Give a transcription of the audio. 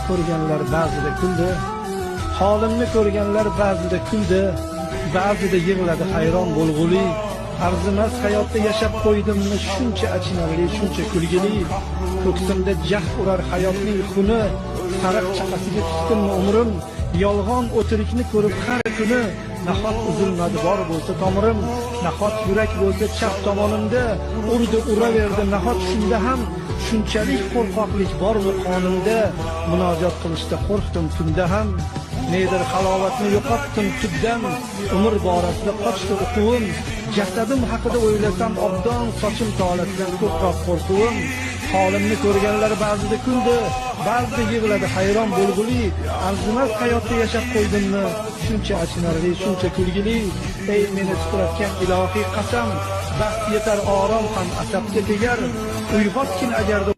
Ko'rganlar ba'zida kuldi. Holimni ko'rganlar ba'zida kuldi, ba'zida yig'ladi hayron bo'lg'uli. Arzimas hayotda yashab qo'ydimmi shuncha achinarli, shuncha kulgili. Ko'ksimda jah urar hayotning xuni, sariq chaqasiga tikdimmi umrim. Yolg'on o'tirikni ko'rib har kuni, nahot uzilmadi bor bo'lsa tomirim, nahot yurak bo'lsa chap tomonimda, urdi uraverdi nahot shunda ham shunchalik qo'rqoqlik bormi qonimda. Munojot qilishda qo'rqdim tunda ham, nedir halovatni yo'qotdim tubdan, umr borasida qochdi uquvim. Jasadim haqida o'ylasam obdon, sochim tolasidan ko'proq qo'rquvim. Holimni ko'rganlar ba'zida kuldi, ba'zida yig'ladi hayron bo'lg'uli. Arzimas hayotda yashab qo'ydimmi shuncha achinarli, shuncha kulgili. Ey meni titratgan ilohiy qasam, baxt yetar orom ham asabga tegar. Uyg'otgin agarda